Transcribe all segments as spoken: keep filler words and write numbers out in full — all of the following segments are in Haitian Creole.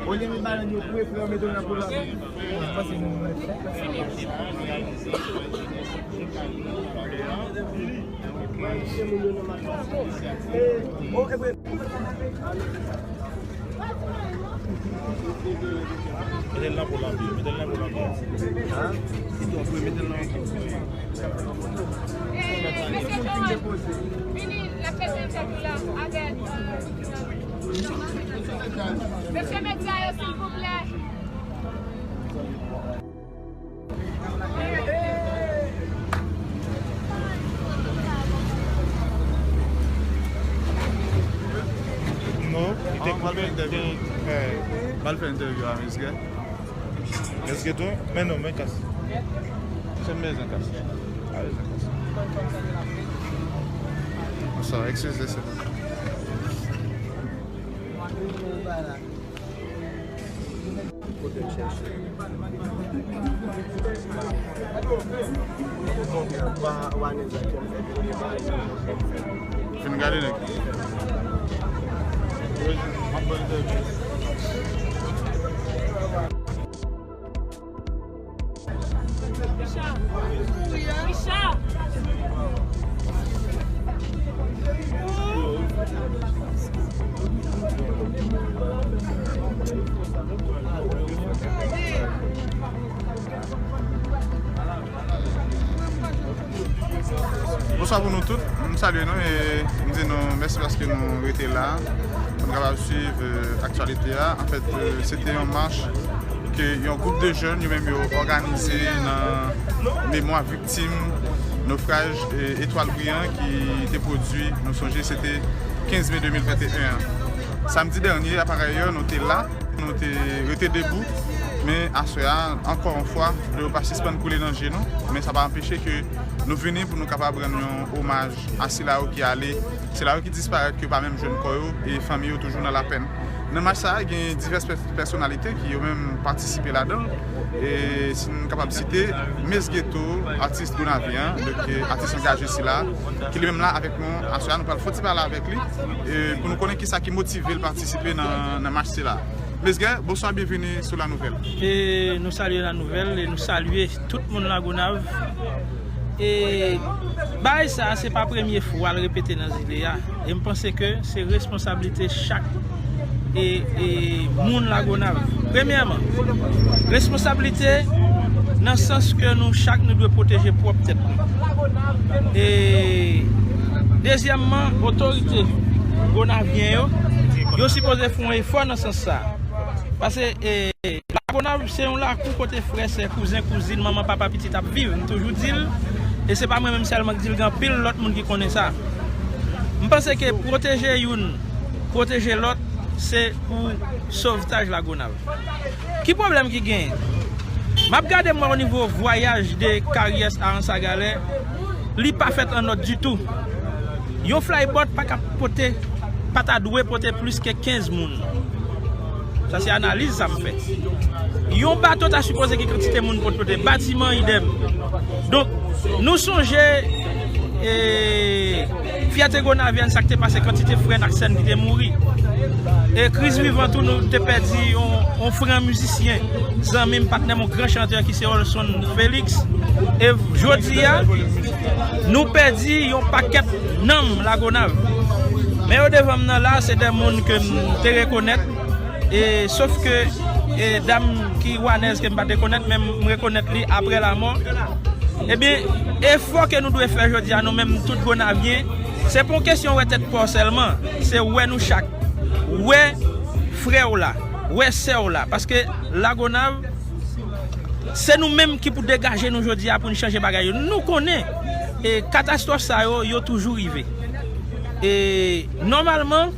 Olye met balon yo pou efè, yo mete l nan pwolab. Mwen panse nou mèt fè sa. Mete l nan pwolab, mete l nan pwolab. Mete l nan. Vini, l ap mete l la avèk, euh, Mesye medya yo, silvouplè. Non, li te koupe entèvyou. M al fè entèvyou a Mesye. Mesye tou, men non, men kas. Se m bezwen kas. Ah, bezwen kas. Sa, eskize, se Kote m chèche. Fin gade nèg. Bonswa pou nou tout. M salye nou e m di nou mèsi paske nou rete la pou nou kapab swiv, euh, aktyalite a. Anfèt, euh, se te yon mach ke yon gwoup de jèn, yo menm yo òganize nan memwa viktim nofraj, eh, Etoile Brillant ki te pwodui, nou sonje, se te kenz me de mil venteyen an. Samdi dènye, aparèyè, nou te la, nou te rete debou, men aswè a, ankò yon fwa, dlo pa sispann koule nan je nou, men sa pa anpeche ke nou vini pou nou kapab rann yon omaj a sila yo ki ale, sila yo ki disparèt, ke yo pa menm jwenn kò yo, e fanmi yo toujou nan lapenn. Nan mach sa a, gen divès pè-, pèsonalite ki yo menm patisipe ladan l. E si n kapab site, Mes Ghetto, atis Gonayiv an, donk, e, atis angaje sila, ki li menm la avèk nou aswè a, nou pral fè yon ti pale avèk li, e, pou nou konnen kisa ki motive l patisipe nan, nan mach sila. Mes Ghetto, bonswa, byenveni sou La Nouvelle. E nou salye La Nouvelle e nou salye tout moun Lagonav. E bagay sa a, se pa premye fwa l repete nan zile a. E m panse ke se responsablite chak e, e moun Lagonav. Premyèman, responsablite nan sans ke nou chak nou dwe pwoteje pwòp tèt nou. E dezyèmman, otorite gonavyen yo, yo sipoze fè yon efò nan sans sa a. Paske, e, Lagonav se yon lakou kote frè, sè, kouzen, kouzin, manman, papa, pitit ap viv. M toujou di l, e se pa mwen menm sèlman ki di l, gen anpil lòt moun ki konnen sa. M panse ke pwoteje youn, pwoteje lòt, se pou sovtaj Lagonav. Ki pwoblèm ki genyen? M ap gade mwen o nivo vwayaj de Carrière a Anse à Galets, li pa fèt an nòt ditou. Yon flybot pa ka pote, pa ta dwe pote plis ke kenz moun. Sa se analiz sa m fè. Yon bato ta sipoze gen kantite moun pou l pote, batiman idèm. Donk, nou sonje, e, fyète gonavyèn, sa k te pase, kantite frè n ak sè n ki te mouri. E kriz vivan tou, nou te pèdi yon, yon fran mizisyen, zanmi m, patnè m, yon gran chantè ki se Olson Félix. E jodi a, nou pèdi yon pakèt nanm Lagonav. Men yo devan m nan la, se de moun ke m te rekonèt. E, sof ke, e, dam ki wanèz ke m pa te konèt, men m rekonèt li apre lanmò. Ebyen, efò ke nou dwe fè jodi a, nou menm tout Gonavyen, se pa yon kesyon wè tèt pa w sèlman, se wè nou chak, wè frè w la, wè sè w la. Paske Lagonav, se nou menm ki pou degaje nou jodi a pou n chanje bagay yo. Nou konnen, e, katastwòf sa yo, yo toujou rive. E nòmalman,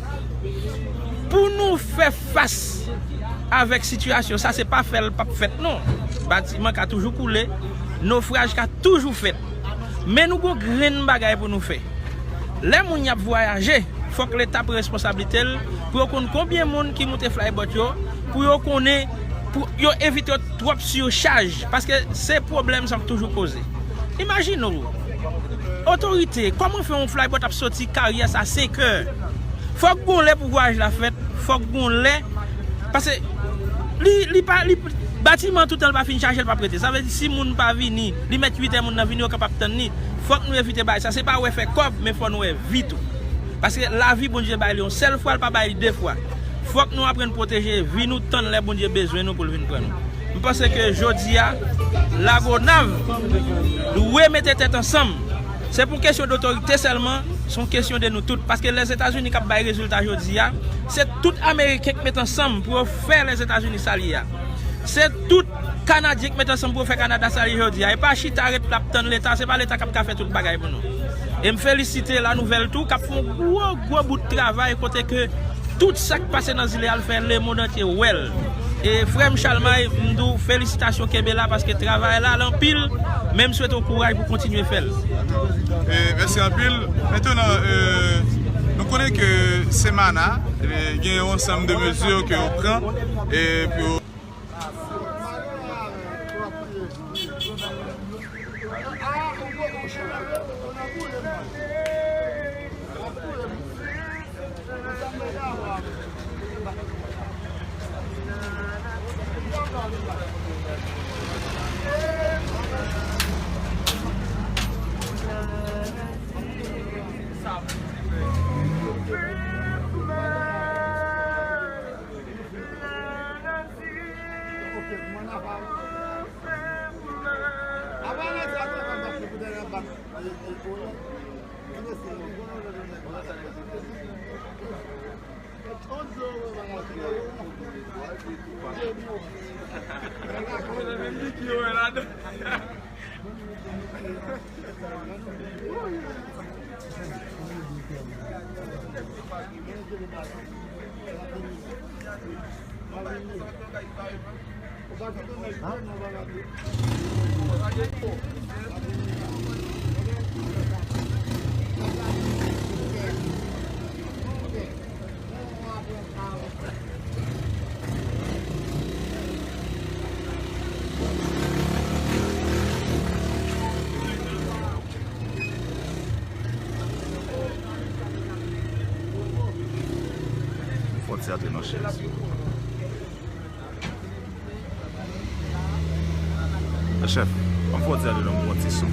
pou nou fè fas avèk sitiyasyon sa, se pa fè l p ap fèt non. Batiman ka toujou koule, nofraj ka toujou fèt. Men nou gon grenn bagay pou nou fè. Lè moun y ap vwayaje, fòk Leta pran responsablite l pou yo konn konbyen moun ki moute flybot yo, pou yo konnen, pou yo evite yo twòp sichaj, paske se pwoblèm sa ap toujou poze. Imajine w, otorite, kòman fè yon flybot ap soti Karyès a senk è? Fòk gon lè pou vwayaj la fèt, fòk gon lè Paske li, li pa, li, batiman toutan li pa fin chaje, li p ap rete. Sa vle di, si moun pa vini, li mèt uit è moun nan vini, yo kapab tann li. Fòk nou evite bagay sa. Se pa wè fè kòb, men fò nou wè vi tou. Paske lavi Bondye bay li yon sèl fwa, li pa bay li de fwa. Fòk nou aprann pwoteje vi nou, tann lè Bondye bezwen nou pou l vin pran nou. M panse ke jodi a, Lagonav dwe mete tèt ansanm. Se pou kesyon dotorite sèlman, se yon kesyon de nou tout. Paske Lèzetazini k ap bay rezilta jodi a, se tout Ameriken k met ansanm pou yo fè Lèzetazini sa l ye a. Se tout Kanadyen k met ansanm pou yo fè Kanada sa l ye jodi a. E pa chita ret l ap tann Leta, se pa Leta k ap ka fè tout bagay pou nou. E m felisite La Nouvelle tou, k ap fè yon gwo, gwo bout travay kote ke tout sa k pase nan zile a, l fè lemonn antye wè l. E frè m Chalmay, m di w felisitasyon, kenbe la, paske travay la, l anpil, men m swete w kouraj pou kontinye fè l. E, mèsi anpil. Mentenan, e, nou konnen ke Semana, e, gen yon ansanm de mezi ke yo pran, e, pou Fòti a te nan chèz yo. Chèf, ann fè yon ti ade nan yon ti son.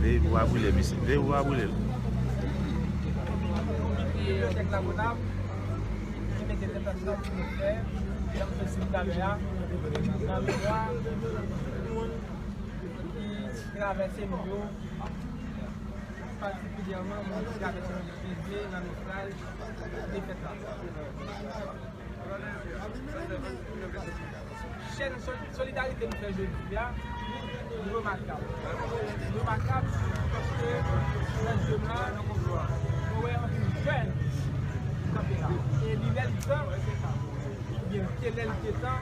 Veye pou pa brile, mesye. Veye pou pa brile l. Bibliyotèk Lagonav, ki mete tèt ansanm pou nou fè, jan m te di talè a, nan memwa moun ki travèse nou yo, patikilyèman moun ki travèse nan Bondye, nan nofraj, defèt la. Chèn soli-, solidarite nou fè jodi a, li remakab. Li remakab paske nan zye m la, mwen wè anpil jèn ki kanpe la. E li lè li tan, oubyen se lè li te tan,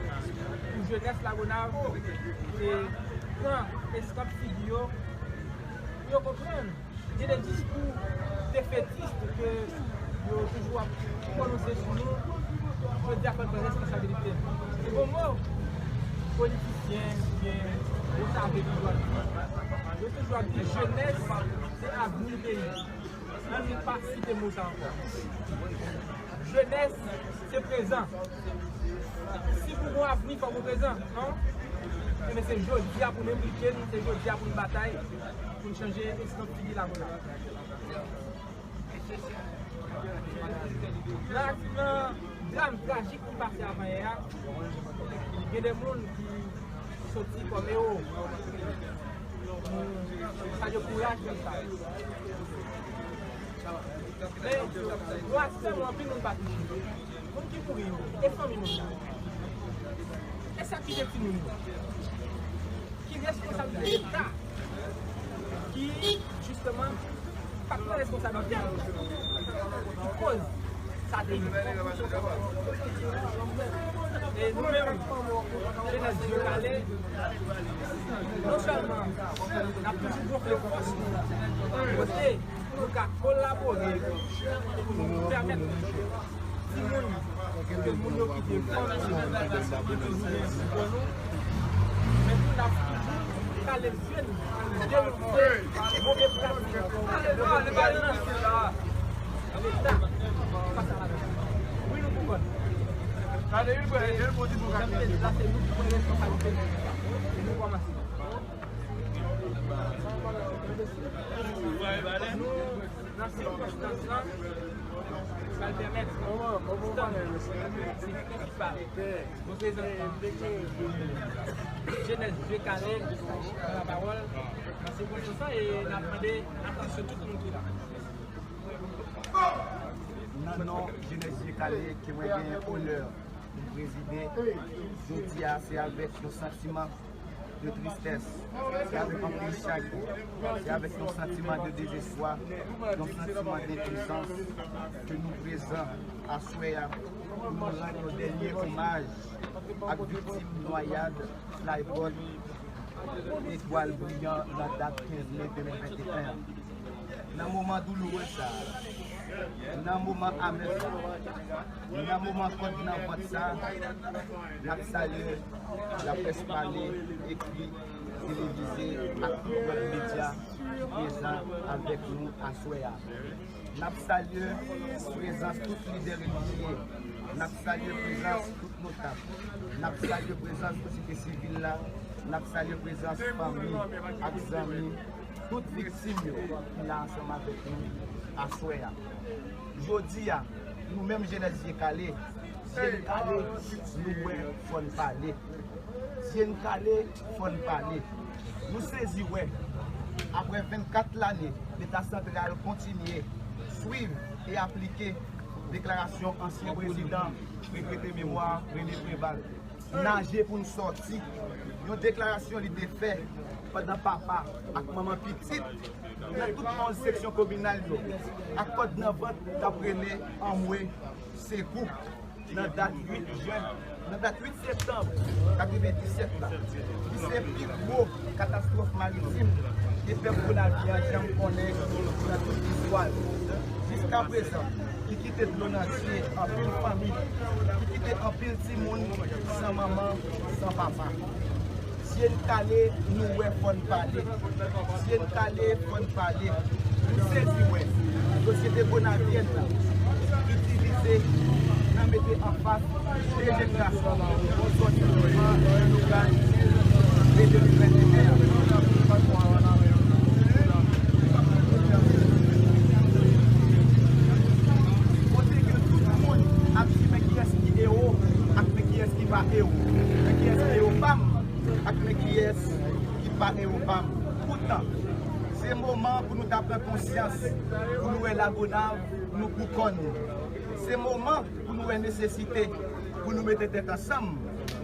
pou jenès Lagonav te pran eskanp figi yo, pou yo konprann. Gen de diskou defetis ke yo toujou ap pwononse sou nou, jodi a fò n pran responsabilite nou. Se bon mo, politisyen, oubyen, ou save toujou ap di, yo toujou ap di, jenès, se avni peyi. Ann pa site mo sa ankò. Jenès, se prezan. Si pou gon avni, fò gon prezan, non? Ebyen, se jodi a pou n enplike n, se jodi a pou n batay, pou n chanje eskanp figi Lagonav. Nan aksidan dram trajik ki pase avanyè a, gen de moun ki soti kòm ewo. Sa yo kouraj pou sa. Men, nou asiste, anpil moun pa touche. Moun ki mouri yo, e fanmi moun nan? E sa ki gen timoun yo? Ki responsablite Leta ki, jisteman, pa pran responsablite l, ki koz sa te ye? E nou menm, jenès Dye Kale, non sèlman n ap toujou gonfle fòs nou, kote pou nou ka kolabore, pou nou pèmèt timoun, ke moun yo kite fanmi yo, toujou gen sipò nou, men tou n ap toujou kale zye n, denonse move pratik Jan m te di la, se nou ki pran responsablite nou. E nou kòmanse. Nou, nan sikonstans lan, sa l pèmèt, tan nou, se fè ki pale. Nou prezante jenès Zye Kale, pran lapawòl nan sikonstans lan, e n ap mande atansyon tout moun ki la. Nan non jenès Zye Kale, ke mwen gen onè pou m prezide, jodi a, se avèk yon santiman de tristès, se avèk anpil chagren, se avèk yon santiman de dezespwa, yon santiman denpwisans ke nou prezan aswè a pou nou rann yon dènye omaj ak viktim nwayad Flyboat Etwal Briyan nan dat kenz me de mil venteyen an. Nan moman douloure sa a, nan moman amè sa a, nan moman kòd nan vant sa a, n ap salye laprès pale, ekri, televize ak tout lòt medya ki prezan avèk nou aswè a. N ap salye prezans tout lidè relijye. N ap salye prezans tout notab. N ap salye prezans sosyete sivil la. N ap salye prezans fanmi ak zanmi tout viktim yo ki la ansanm avèk nou aswè a. Jodi a, nou menm jenès Zye Kale, Zye n kale, nou wè, fò n pale. Zye n kale, fò n pale. Nou sezi wè, apre vennkat lane, Leta santral kontinye swiv e aplike deklarasyon ansyen prezidan regrete memwa René Préval, naje pou n sòti. Yon deklarasyon li te fè pandan papa ak manman pitit nan tout onz seksyon kominal yo ak kòd nan vant t ap rele anmwe sekou nan dat uit jen, nan dat uit septanm katrevendisèt la, ki se pi gwo katastwòf maritim ke pèp Gonayiv la janm konnen nan tout istwa l. Jiskaprezan, ki kite dlo nan je anpil fanmi, ki kite anpil timoun san manman, san papa. Zye n kale, nou wè, fò n pale. Zye n kale, fò n pale. Nou sezi wè sosyete gonayivyèn nan ki divize nan mete anfas de jèn gason pou sòti nan lokal de de mil venteyen an. Kote ke tout moun ap di men kiyès ki ewo ak men kiyès ki pa ewo, men kiyès ki ewo pa m ak men kiyès ki pa ewo pa m. Poutan, se moman pou nou ta pran konsyans, pou nou wè Lagonav nou pou kò nou. Se moman pou nou wè nesesite pou nou mete tèt ansanm,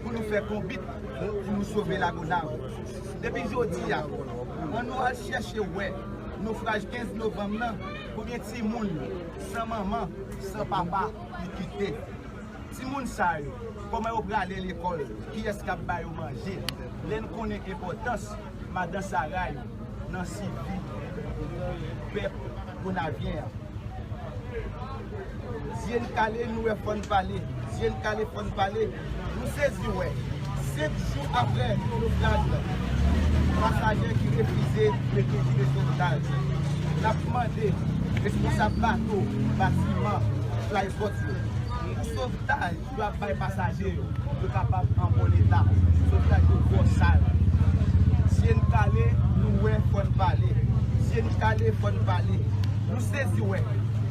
pou nou fè konbit, pou nou sove Lagonav. Depi jodi a, ann nou al chèche wè nofraj kenz novanm nan, konbyen timoun san manman, san papa ki kite. Timoun sa yo, kòman yo prale lekòl? Kiyès k ap ba yo manje? Lè n konnen enpòtans madan Saray nan sivi pèp Gonavyen an. Zye n kale, nou wè, fò n pale. Zye n kale, fò n pale. Nou sezi wè, senk jou apre nofraj la, pasaje ki refize mete jile sovtaj. N ap mande responsab bato, batiman, flyboat yo pou sovtaj yo ap bay pasaje yo, yo kapab an bon eta. Sovtaj yo twò sal. Zye n kale, nou wè, fò n pale. Zye n kale, fò n pale. Nou sezi wè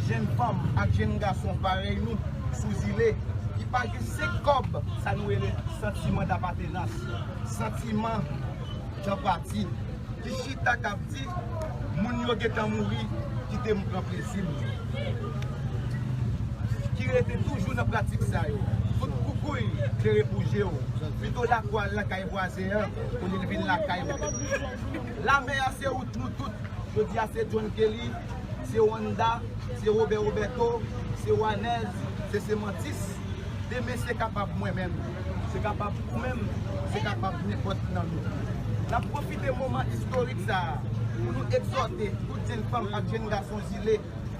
jèn fanm ak jèn gason parèy nou sou zile ki pa gen senk kòb, sa nou rele santiman dapatenans, santiman dan pati, ki chita k ap di, moun yo gentan mouri, kite m pran plezi m. Ki rete toujou nan pratik sa yo. Fout koukouy klere pou je w. Pito lakwa al lakay vwazen an olye l vin lakay mwen. Lamè a se wout nou tout. Jodi a se John Kelly, se Wanda, se Robert Roberto, se Wanez, se Semantis. Demen se kapab mwen menm, se kapab ou menm, se kapab nenpòt nan nou. N ap pwofite moman istorik sa a pou nou egzòte tout jèn fanm ak jèn gason zile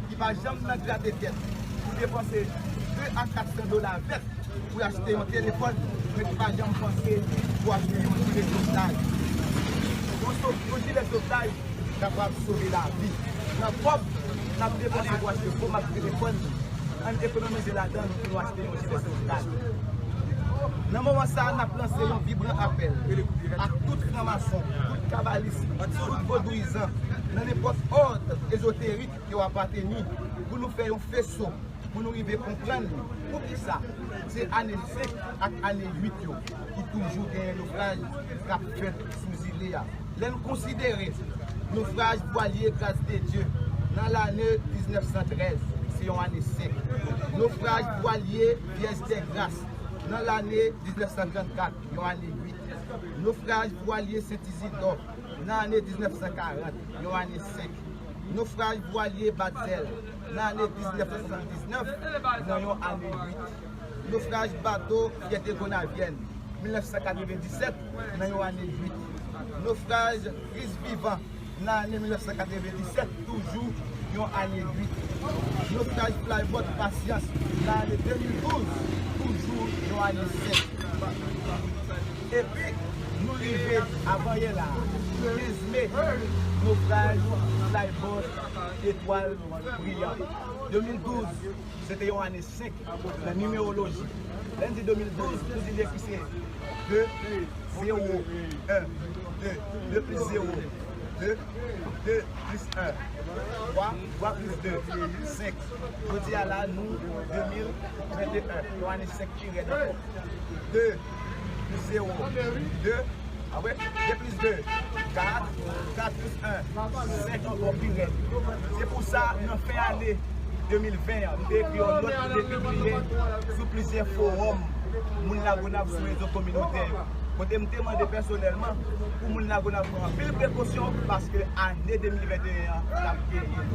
ki pa janm nan grate tèt pou depanse de a kat san dola vèt pou achte yon telefòn, men ki pa janm panse pou achte yon jile sovtaj. Yon sov-, yon jile sovtaj kapab sove lavi. Nan kòb n ap depanse pou achte gwo mak telefòn, ann ekonomize ladan l pou nou achte yon jile sovtaj. Nan moman sa a, n ap lanse yon vibran apèl a tout franmason, tout kabalis, tout vodouyizan, nan nenpòt òd ezoterik ke w apateni, pou nou fè yon feso, pou nou rive konprann poukisa se ane senk ak ane uit yo ki toujou genyen nofraj k ap fèt sou zile a. Lè n konsidere nofraj vwalye Gras de Dye nan lane diznèf san trèz, se yon ane senk. Nofraj vwalye Vyèj de Gras nan lane diznèf san trannkat, yon ane uit. Nofraj vwalye Sent Izidò nan ane diznèf san karant, yon ane senk. Nofraj vwalye Batzèl nan ane diznèf san swasanndiznèf, nan yon ane uit. Nofraj bato Fyète Gonavyèn, mil nèf san katrevenndisèt, nan yon ane uit. Nofraj Kris Vivan nan ane mil nèf san katrevenndisèt, toujou yon ane uit. Nofraj flyboat Pasyans nan ane de mil douz, toujou yon ane senk. Epi, nou rive avanyè la, kenz me, nofraj flyboat Etwal Briyan. De mil douz, se te yon ane senk nan nimeroloji. Lè n di de mil douz, nou di depi se de, zewo, en, de, de plis zewo, de, de plis en, twa, twa plis de, senk. Jodi a la, nou, de mil venteyen, yon ane senk ki rèd ankò. De plis zewo, de, apre, de plis de, kat, kat plis en, senk ankò pi rèd. Se pou sa, nan fen ane de mil ven an, m te ekri yon nòt ki te pibliye sou plizyè fowòm moun Lagonav sou rezo kominotè yo, kote m te mande pèsonèlman pou moun Lagonav pran anpil prekosyon paske ane de mil venteyen an t ap genyen.